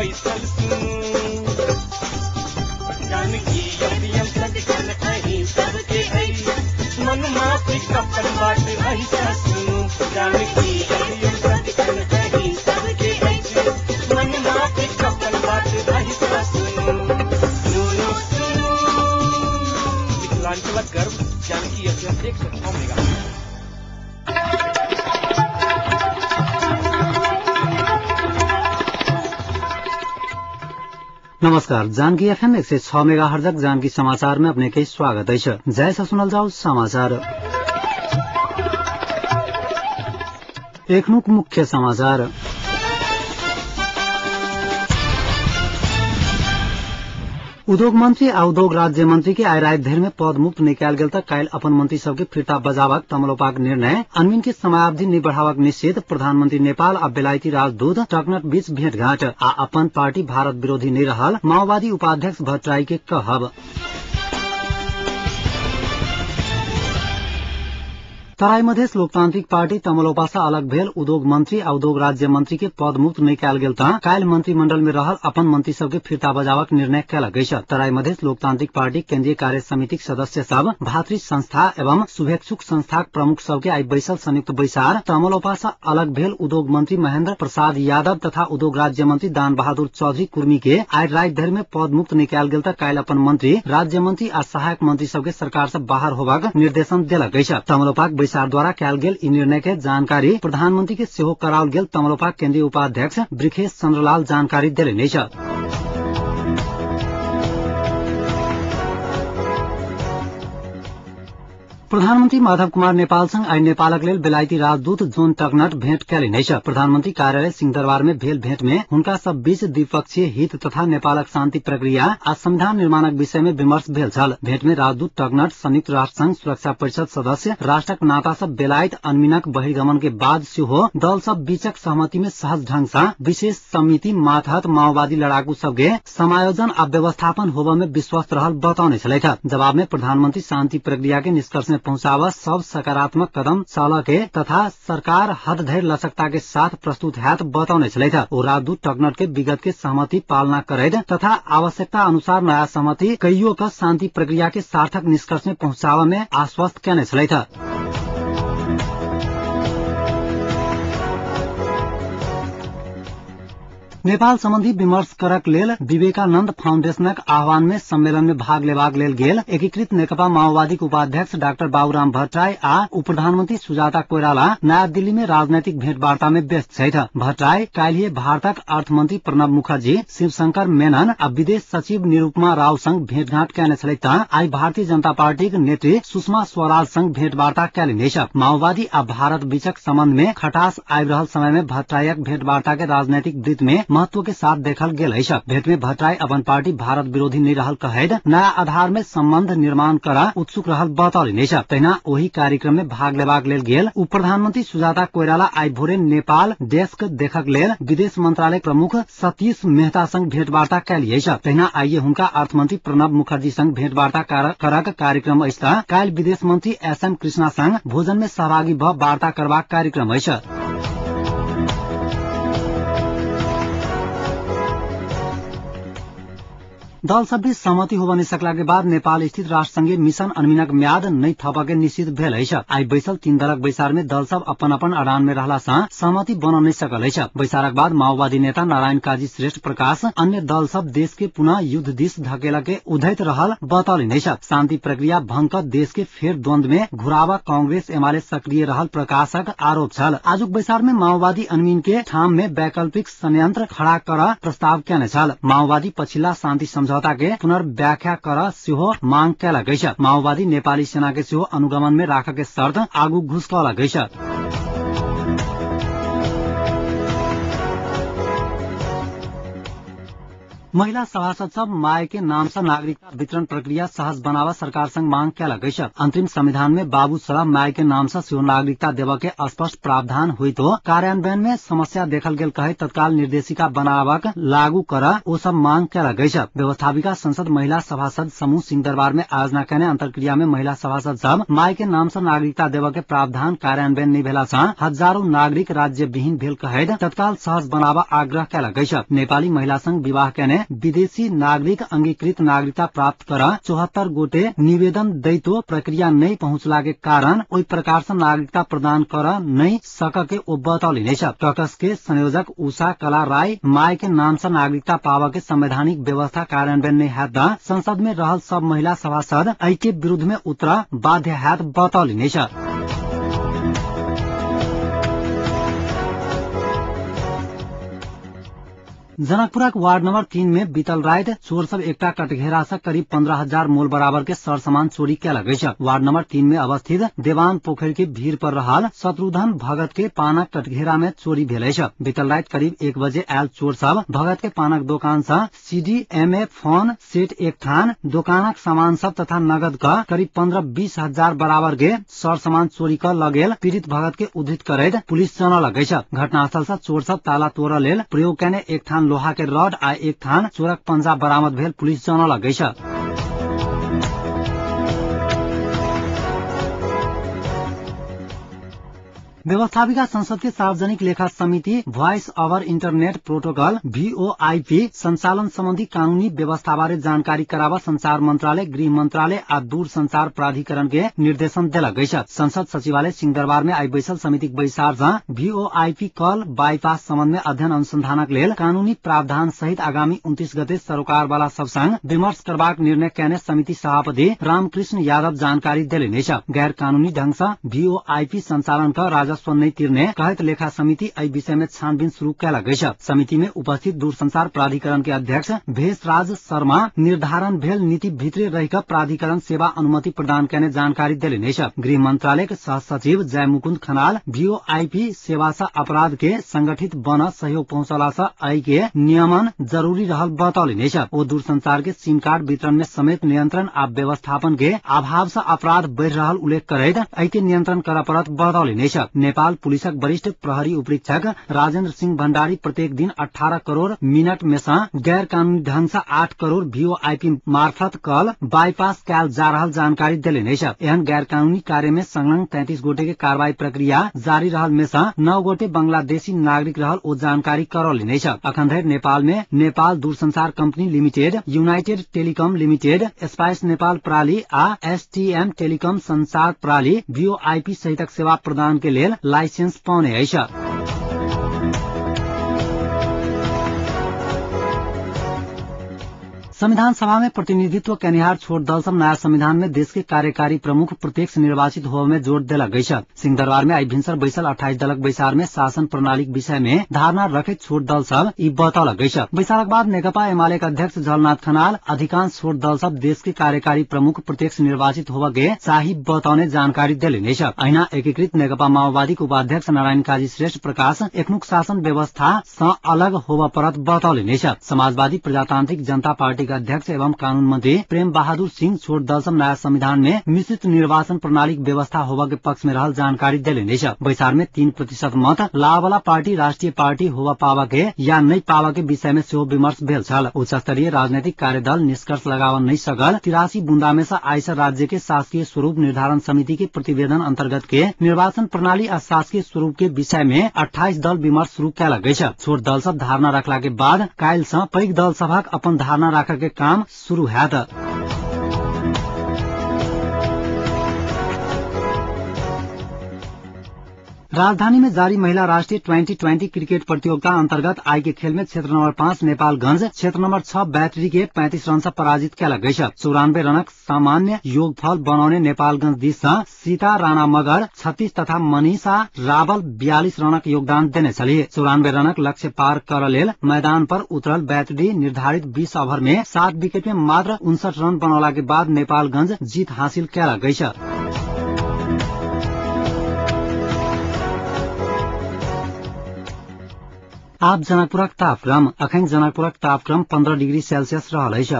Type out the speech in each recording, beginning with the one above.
बैसल सुनू। जानकी एफएम सदिखन अहीं सबके अछि, मन माफिक अपन बात अहीं सँ सुनू। जानकी एफएम सदिखन अहीं सबके अछि, मन माफिक अपन बात अहीं सँ सुनू। सुनू सुनू मिथिलांचलक गर्व जानकी एफएम 106 मेगा। नमस्कार, जानकी एफएम 106 मेगा हर्जक जानकी समाचार में अपने के स्वागत अछि। जय से सुनल जाओ समाचार। एखनुक मुख्य समाचार। उद्योग मंत्री आ उद्योग राज्य मंत्री के आइ राति धरि में पद मुक्त निकाल गेल त काल्हि अपन मंत्री सबके फिर्ता बजाबक तमलोपाक निर्णय। अनमिन के समयावधि नहि बढ़ावक निश्चित। प्रधानमंत्री नेपाल आ बेलायती राजदूत टकनट बीच भेंटघाट आ अपन पार्टी भारत विरोधी नहि रहल माओवादी उपाध्यक्ष भट्टराई के कहब। तराई मधेश लोकतांत्रिक पार्टी तमलोपा से अलग भेल उद्योग मंत्री आ उद्योग राज्य मंत्री के पद मुक्त नहि कयल गेल त काल्हि मंत्रिमंडल में रहल अपन मंत्री सबके फिर्ता बजाबक निर्णय कयलक अछि। तराई मधेश लोकतांत्रिक पार्टी केन्द्रीय कार्य समितिक सदस्य सब भातृ संस्था एवं शुभेच्छुक संस्थाक प्रमुख सबके आइ बैसल संयुक्त बैसार तमलोपा से अलग भेल उद्योग मंत्री महेन्द्र प्रसाद यादव तथा उद्योग राज्य मंत्री दान बहादुर चौधरी कुर्मी के आइ राति धरि में पद मुक्त नहि कयल गेल त काल्हि अपन मंत्री, राज्य मंत्री आ सहायक मंत्री सबके सरकार से बाहर होबाक निर्देशन देलक अछि। तमलोपाक बैसार द्वारा कयल गेल ई निर्णय के जानकारी प्रधानमंत्री के सेहो कराओल गेल तमलोपा केन्द्रीय उपाध्यक्ष बृखेश चंद्रलाल जानकारी देलनि अछि। प्रधानमंत्री माधव कुमार नेपाल संग आइ नेपालक लेल बेलायती राजदूत जोन टकनट भेंट कयलनि अछि। प्रधानमंत्री कार्यालय सिंहदरबार में भेल भेंट में हुनका सब बीच द्विपक्षीय हित तथा नेपालक शांति प्रक्रिया आ संविधान निर्माणक विषय में विमर्श भेल छल। भेंट में राजदूत टकनट संयुक्त राष्ट्र संघ सुरक्षा परिषद सदस्य राष्ट्रक नाता सँ बेलायत अनमिनक बहिर्गमन के बाद सेहो दल सब बीचक सहमति में सहज ढंग सँ विशेष समिति मातहत माओवादी लड़ाकू सबके समायोजन आ व्यवस्थापन होबय में विश्वस्त रहल बतौने छलथि। जवाब में प्रधानमंत्री शांति प्रक्रिया के निष्कर्ष में पहुंचाव सब सकारात्मक कदम चल के तथा सरकार हद धरि लचकता के साथ प्रस्तुत हैत बतौने छलथि। ओ राजदूत टकनट के विगत के सहमति पालना करैत तथा आवश्यकता अनुसार नया सहमति कइयो क शांति प्रक्रिया के सार्थक निष्कर्ष में पहुंचाव में आश्वस्त केने छलथि। नेपाल सम्बन्धी विमर्श करक लेल विवेकानन्द फाउंडेशनक आह्वान में सम्मेलन में भाग लेबाक लेल गेल एकीकृत नेकपा माओवादीक उपाध्यक्ष डाक्टर बाबूराम भट्टराई आ उप प्रधानमंत्री सुजाता कोइराला नयाँ दिल्ली में राजनैतिक भेंटवार्ता में व्यस्त छथि। भट्टराई काल्हि भारतक अर्थमंत्री प्रणब मुखर्जी, शिवशंकर मेनन आ विदेश सचिव निरूपमा राव संग भेंटघाट कयने छलथि त आइ भारतीय जनता पार्टीक नेत्री सुषमा स्वराज संग भेंटवार्ता कयलनि अछि। माओवादी आ भारत बीचक सम्बन्ध में खटास आबि रहल समय में भट्टराईक भेंटवार्ता के राजनैतिक वृत्त में महत्व के साथ देखल गेल अछि। भेंट में भट्टराई अपन पार्टी भारत विरोधी नहि रहल कहैत नया आधार में सम्बन्ध निर्माण करा उत्सुक रहल बतौलनि अछि। तहिना ओहि कार्यक्रम में भाग लेबाक लेल गेल उप प्रधानमंत्री सुजाता कोइराला आइ भोरे नेपाल डेस्क देखक लेल विदेश मंत्रालय प्रमुख सतीश मेहता संग भेंटवार्ता कयली अछि। तहिना आइए हुनका अर्थमंत्री प्रणब मुखर्जी संग भेंटवार्ता करक कार्यक्रम अछि त काल्हि विदेश मंत्री एस एम कृष्णा संग भोजन में सहभागी भ वार्ता करबाक कार्यक्रम अछि। दल सब बीच सहमति होब नहि सकला के बाद नेपाल स्थित राष्ट्रसंघीय मिशन अनमिनक म्याद नहि थपके निश्चित भेल अछि। आइ बैसल तीन दलक बैसार में दल सब अपन अपन अडान में रहला सँ सहमति बन नहि सकल अछि। बैसारक बाद माओवादी नेता नारायण काजी श्रेष्ठ प्रकाश अन्य दल सब देश के पुनः युद्ध दिस धकेल के उधैत रहल बतौलनि अछि। शांति प्रक्रिया भंग क देश के फेर द्वंद में घुरावा कांग्रेस एमाले सक्रिय रहल प्रकाशक आरोप छल। आजुक बैसार में माओवादी अनमिन के ठाम में वैकल्पिक संयंत्र खड़ा कर प्रस्ताव केने छल। माओवादी पछिल्ला शांति समझौता के पुनर्व्याख्या कर सेहो मांग कयलक अछि। माओवादी नेपाली सेना के सेहो अनुगमन में राखक के शर्त आगू घुसकौलक अछि। महिला सभासद सब my के नाम से नागरिकता वितरण प्रक्रिया सहज बनावा सरकार संग मांग कैलक अछि। अंतरिम संविधान में बाबू सलाह my के नाम से सेहो नागरिकता देव के स्पष्ट प्रावधान हुई तो कार्यान्वयन में समस्या देखल गेल कहे तत्काल निर्देशिका बनावक लागू कर ओ सब मांग कैलक अछि। व्यवस्थापिका संसद महिला सभासद समूह सिंहदरबार में आयोजना केने अंतर्क्रिया में महिला सभासद सब my के नाम से नागरिकता देव के प्रावधान कार्यान्वयन नहीं भेला से हजारों नागरिक राज्य विहीन भेल कहे तत्काल सहज बनावा आग्रह कैलक अछि। नेपाली महिला संग विवाह केने विदेशी नागरिक अंगीकृत नागरिकता प्राप्त कर 74 गोटे निवेदन दैतो प्रक्रिया नहीं पहुंचला के कारण ओहि प्रकार से नागरिकता प्रदान कर नहीं सक के ओ बतौलनि अछि। ककस के संयोजक उषा कला राय my के नाम से नागरिकता पाव के संवैधानिक व्यवस्था कार्यान्वयन नहीं हैत त संसद में रहल सब महिला सभासद एहि के विरुद्ध में उतर बाध्य हैत बतौलनि अछि। जनकपुरक वार्ड नंबर 3 में बीतल राति चोर सब एकटा कटघेरा से करीब 15,000 मोल बराबर के सर सामान चोरी कैलक अछि। वार्ड नंबर 3 में अवस्थित देवान पोखरि के भीड़ पर रहल शत्रुघ्न भगत के पानक कटघेरा में चोरी भेल अछि। बीतल राति करीब 1 बजे आयल चोर सब भगत के पानक दोकान से सीडीएमए फोन सेट एक थान दोकानक सामान सब तथा नगद का करीब 15-20 हजार बराबर के सर सामान चोरी कर लगेल पीड़ित भगत के उद्धृत करैत पुलिस जनलक अछि। घटनास्थल से चोर सब ताला तोड़ लेल प्रयोग केने एक थान लोहा के रड आ एक थान चोरक पंजा बरामद भेल पुलिस जनलक अछि। व्यवस्थापिका संसद के सार्वजनिक लेखा समिति voice over internet protocol VoIP संचालन संबंधी कानूनी व्यवस्था बारे जानकारी करावा संचार मंत्रालय, गृह मंत्रालय आ दूर संचार प्राधिकरण के निर्देशन देलक अछि। संसद सचिवालय सिंहदरबार में आई बैसल समितिक बैसार सँ VoIP call bypass संबंध में अध्ययन अनुसंधानक लेल कानूनी प्रावधान सहित आगामी 29 गते सरोकार वाला सब संग विमर्श करबाक निर्णय केने समिति सभापति रामकृष्ण यादव जानकारी देलनि अछि। गैर कानूनी ढंग सँ VoIP संचालन क राजस्व नहीं तिर्ने कहैत लेखा समिति एहि विषय में छानबीन शुरू कैलक अछि। समिति में उपस्थित दूरसंचार प्राधिकरण के अध्यक्ष भेषराज शर्मा निर्धारण भेल नीति भीतरे रहि प्राधिकरण सेवा अनुमति प्रदान केने जानकारी देलनि अछि। गृह मंत्रालय के सह सचिव जय मुकुंद खनाल VoIP सेवा से अपराध के संगठित बन सहयोग पहुंचला से एहि के नियमन जरूरी रहल बतौलनि अछि। ओ दूरसंचार के सिम कार्ड वितरण में समेत नियंत्रण आ व्यवस्थापन के अभाव से अपराध बढ़ि रहल उल्लेख करैत एहि के नियंत्रण करऽ पड़त बतौलनि अछि। नेपाल पुलिसक वरिष्ठ प्रहरी उपरीक्षक राजेंद्र सिंह भंडारी प्रत्येक दिन 18 करोड़ मिनट में से गैर कानूनी ढंग से 8 करोड़ VoIP मार्फत कॉल बाईपास कैल जा रहल जानकारी देलनि अछि। एहन गैर कानूनी कार्य में संलग्न 33 गोटे के कार्रवाई प्रक्रिया जारी रहल में से 9 गोटे बांग्लादेशी नागरिक रहल ओ जानकारी करौलनि अछि। अखन धरि नेपाल में नेपाल दूरसंचार company limited, united telecom limited, spice Nepal प्रणाली आ STM telecom संचार प्रणाली VoIP सहितक सेवा प्रदान के लेल लाइसेंस पाउने अछि। संविधान सभा में प्रतिनिधित्व केनिहार छोट दल सब नया संविधान में देश के कार्यकारी प्रमुख प्रत्यक्ष निर्वाचित होवे में जोर देलक अछि। सिंहदरबार में आई भिनसर बैसल 28 दलक बैसार में शासन प्रणालीक विषय में धारणा रखैत छोट दल सब ई बतौलक अछि। बैसारक बाद नेकपा एमाले के अध्यक्ष झलनाथ खनाल अधिकांश छोट दल सब देश के कार्यकारी प्रमुख प्रत्यक्ष निर्वाचित होवे के चाही बतौने जानकारी देलनि अछि। अहिना एकीकृत नेकपा माओवादी के उपाध्यक्ष नारायण काजी श्रेष्ठ प्रकाश एखनुक शासन व्यवस्था सँ अलग होबय पड़त बतौलनि अछि। समाजवादी प्रजातांत्रिक जनता पार्टी के अध्यक्ष एवं कानून मंत्री प्रेम बहादुर सिंह छोट दल सब नया संविधान में मिश्रित निर्वाचन प्रणाली व्यवस्था होबय के पक्ष में रहल जानकारी देलनि अछि। बैसार में 3% मत लावला पार्टी राष्ट्रीय पार्टी होबय पावा के या नहीं पावा के विषय में सेहो विमर्श भेल छल। उच्च स्तरीय राजनैतिक कार्यदल निष्कर्ष लगाव नहीं सकल 83 बुंदा में से आइसर राज्य के शासकीय स्वरूप निर्धारण समिति के प्रतिवेदन अंतर्गत के निर्वाचन प्रणाली आ शासकीय स्वरूप के विषय में 28 दल विमर्श शुरू कैलक अछि। छोट दल सब धारणा रखला के बाद काल्हि सँ पैघ दल सभक अपन धारणा राखऽ के काम शुरू हैत। राजधानी में जारी महिला राष्ट्रीय 2020 क्रिकेट प्रतियोगिता अंतर्गत आई के खेल में क्षेत्र नंबर 5 नेपालगंज क्षेत्र नंबर 6 बैटरी के 35 रन से पराजित कैलक अछि। 94 रनक सामान्य योगफल बनाउने नेपालगंज दिस सँ सीता राणा मगर 36 तथा मनीषा रावल 42 रनक योगदान देने छलीह। 94 रनक लक्ष्य पार कर लेल मैदान पर उतरल बैटरी निर्धारित 20 ओवर में 7 विकेट में मात्र 59 रन बनौला के बाद नेपालगंज जीत हासिल कैलक अछि। आब जनकपुरक तापक्रम। अखन जनकपुरक तापक्रम 15 डिग्री सेल्सियस रहल अछि।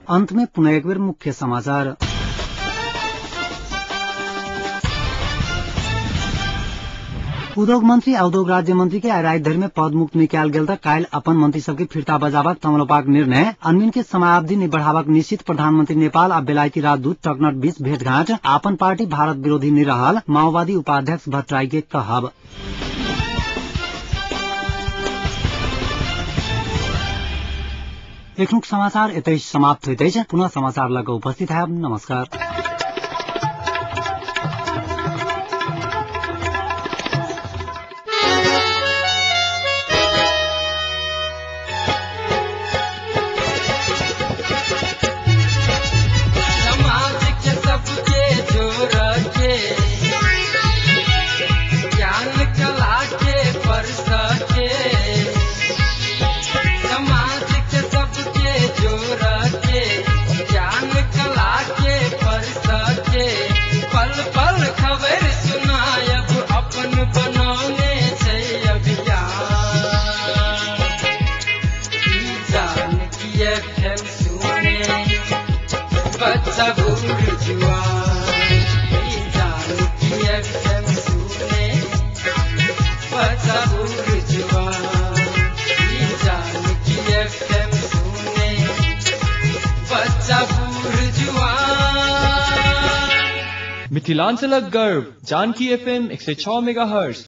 अंत में पुनः एक बेर मुख्य समाचार। उद्योग मंत्री आ उद्योग राज्य मंत्री के आइ राति धरि में पदमुक्त निकाल गेल त काल्हि अपन मंत्री सबके फिर्ता बजाबाक तमलोपाक निर्णय। अनमिन के समयावधि नहि बढ़ाबाक निश्चित। प्रधानमंत्री नेपाल आ बेलायती राजदूत टकनट बीच भेंटघाट। अपन पार्टी भारत विरोधी नहि रहल माओवादी उपाध्यक्ष भट्टराई के कहब। एखनुक समाचार एतै समाप्त होइत अछि। पुनः समाचार लग उपस्थित हैब। नमस्कार। मिथिलांचलक गर्व जानकी एफएम 106 मेगाहर्ट्ज।